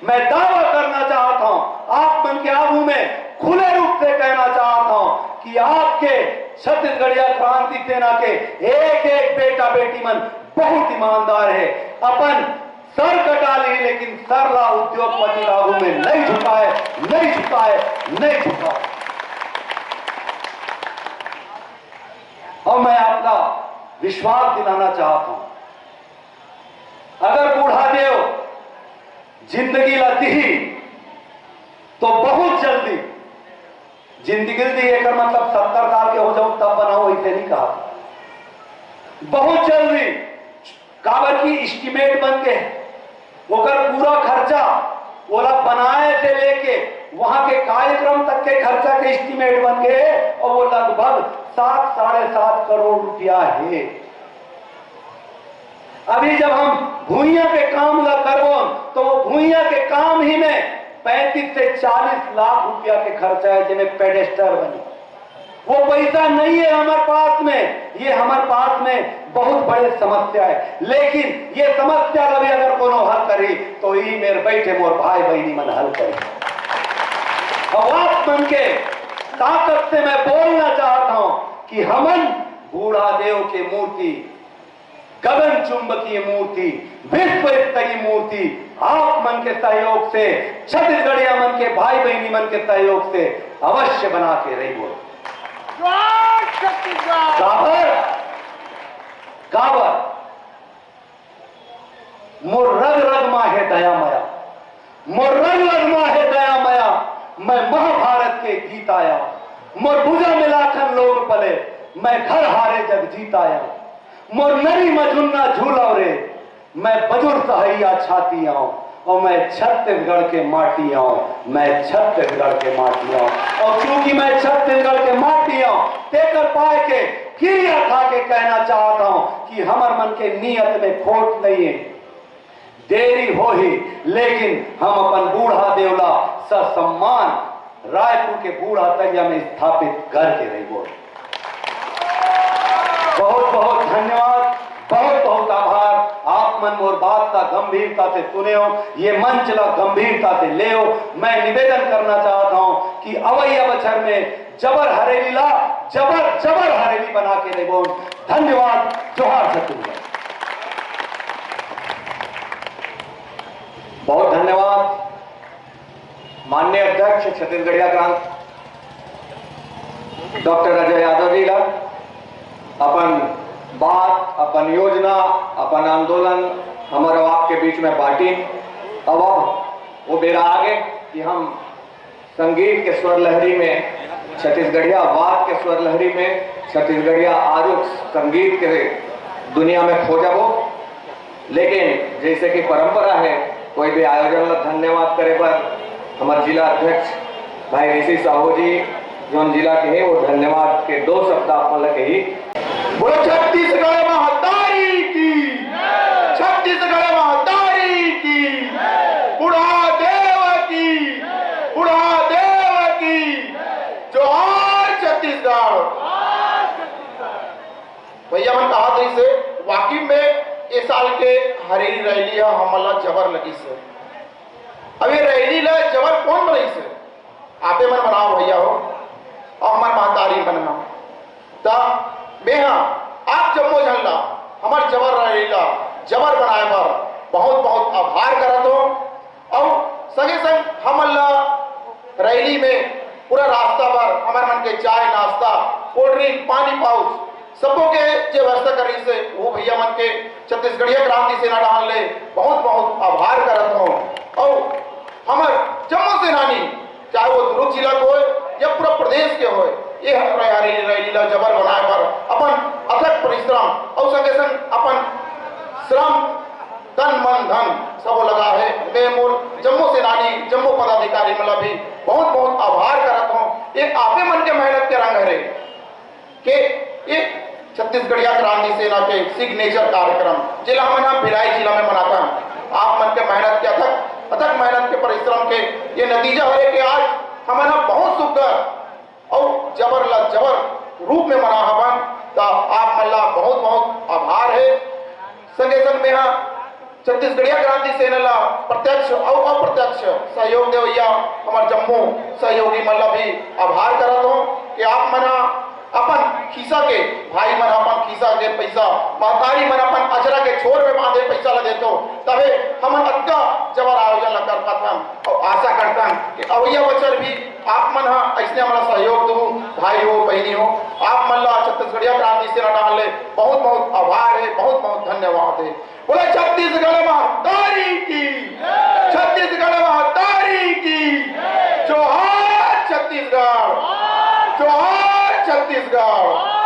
मैं दावा करना चाहता हूं, आप मन के आगू में खुले रूप से कहना चाहता हूं कि आपके छत्तीसगढ़िया क्रांति सेना के एक एक बेटा बेटी मन बहुत ईमानदार है। अपन सर कटा ली, लेकिन सर ला उद्योगपति के आगू में नहीं झुकाए, नहीं झुकाए, नहीं झुकाए। और मैं आपका विश्वास दिलाना चाहता हूं, अगर बूढ़ा देव जिंदगी ला दिही तो बहुत जल्दी, जिंदगी ला दिही एकर मतलब सत्तर साल के हो जाऊं तब बनाऊं, ऐसे नहीं कहा। बहुत जल्दी, काबर की estimate बन के ओकर पूरा खर्चा, ओला बनाए से लेके वहां के कार्यक्रम तक के खर्चा के estimate बन गए और वो लगभग सात, साढ़े सात करोड़ रुपया है। अभी जब हम भुइयां के काम ला करबो, तो वो भुइयां के काम ही में पैंतीस से चालीस लाख रुपया के खर्चा है, जेमे पेडेस्टर बनी। वो पैसा नहीं है हमारे पास में, ये हमारे पास में बहुत बड़े समस्या है। लेकिन ये समस्या ला भी अगर कोनो हल करी, तो ई मेर बैठे मोर भाई बहनी मन हल करी। अब आप मन के ताकत से मैं बोलना चाहता हूं कि हमन बूढ़ा देव के मूर्ति, गगन चुंबकीय मूर्ति, विश्व स्तरीय मूर्ति आप मन के सहयोग से, छत्तीसगढ़िया मन के भाई बहनी मन के सहयोग से अवश्य बना के रही बोल। जय छत्तीसगढ़। काबर, काबर मोर रग रग मा हे दया मया, मोर रग रग मा हे दया मया, मैं महाभारत के गीत आया। मोर भुजा में लाखन लोग पले, मैं घर हारे जग जीत आया। मोर नरी मझुन्ना झूलाव रे, मैं बजुर सहैया छाती आऊं, और मैं छत्तीसगढ़ के माटी आऊं, मैं छत्तीसगढ़ के माटी आऊं। और क्योंकि मैं छत्तीसगढ़ के माटी आऊं, तेकर पाए के किरिया खा के कहना चाहता हूं कि हमर मन के नियत में खोट नहीं है। देरी होही, लेकिन हम अपन बूढ़ा देव ला ससम्मान रायपुर के बूढ़ा तरिया में स्थापित करके रहिबो। बहुत बहुत धन्यवाद, बहुत बहुत आभार। आप मन मोर बात ला गंभीरता से सुनेव, ये मंच ला गंभीरता से लेव। मैं निवेदन करना चाहता हूं कि अवैया बछर में जबर हरेली ला जबर जबर हरेली बना के रहिबो। धन्यवाद। जोहार छत्तीसगढ़। बहुत धन्यवाद माननीय अध्यक्ष छत्तीसगढ़िया क्रांति डॉक्टर अजय यादव जी ला अपन बात, अपन योजना, अपन आंदोलन हमर अउ आपके बीच में बांटिन। अब, अब वो बेरा आगे कि हम संगीत के स्वर लहरी में, छत्तीसगढ़िया वाद के स्वर लहरी में, छत्तीसगढ़िया आरुग संगीत के दुनिया में खो जाबो। लेकिन जैसे कि परंपरा है, कोई भी आयोजन ला धन्यवाद करे बर हमर जिला अध्यक्ष भाई ऋषि साहू जी, जोन जिला के हैं, वो धन्यवाद के दो शब्द आप मन ला कही। बोलो छत्तीसगढ़ महतारी की, छत्तीसगढ़ महतारी की, बूढ़ा देव की, बूढ़ा देव की, जोहार छत्तीसगढ़। भैया मन कहा रहिसे, वाकई में ए साल के हरेली रैली ह हमन ला जबर लगिसे। अब ये रैली ला जबर कोन बनाइस हे? आपे मन बनाव भैया हो, अउ हमर महतारी मन ह। त मेहा आप जम्मो झन ला, हमर जबर रैली ला जबर बनाए बर बहुत बहुत आभार करत हों। अउ संगे संग हमन ला रैली में पूरा रास्ता भर हमर मन के चाय, नाश्ता, कोल्ड ड्रिंक, पानी पाउच, सबो के जे व्यवस्था करिस हे, वो भैया मन के छत्तीसगढ़िया क्रांति सेना डहान ले बहुत बहुत आभार करत हों। अउ हमर जम्मो सेनानी, चाहे वो दुर्ग जिला के होय या पूरा प्रदेश के होय, ये रैली, रैली ला जबर बनाए बर अपन अथक परिश्रम अउ संगे संग अपन श्रम, तन मन धन सबो लगा हे। मैं मोर जम्मो सेनानी, जम्मो पदाधिकारी मन ला भी बहुत बहुत आभार करत हों। ये आपे मन के मेहनत के रंग हरे के ये छत्तीसगढ़िया क्रांति सेना के सिग्नेचर कार्यक्रम, जेला हमन ह भिलाई जिला में मनाथन। आप मन के मेहनत के अथक, अथक मेहनत के परिश्रम के ये नतीजा हरे के आज हमन ह बहुत सुग्घर अउ जबर ला जबर रूप में मना हवन। त आप मन ला बहुत बहुत आभार हे। संगे संग में हा छत्तीसगढ़िया क्रांति सेना ला प्रत्यक्ष अउ अप्रत्यक्ष सहयोग देवैया हमर जम्मो सहयोगी मन ला भी आभार करत हों कि आप मन ह अपन खीसा के, भाई मन अपन खीसा के पैसा, महतारी मन अपन अचरा के छोर में बांधे पैसा ला देथो, तभे हमन अतका जबर आयोजन ला कर पाथन। अउ आशा करथन कि अवैया बछर भी आप मन ह अइसने हमला सहयोग दू। भाई हो, बहिनी हो, आप मन ला छत्तीसगढ़िया क्रांति सेना डहान ले बहुत बहुत आभार हे, बहुत बहुत धन्यवाद हे। बोले छत्तीसगढ़ महतारी की, छत्तीसगढ़ महतारी की, जोहार छत्तीसगढ़, जोहार छत्तीसगढ़।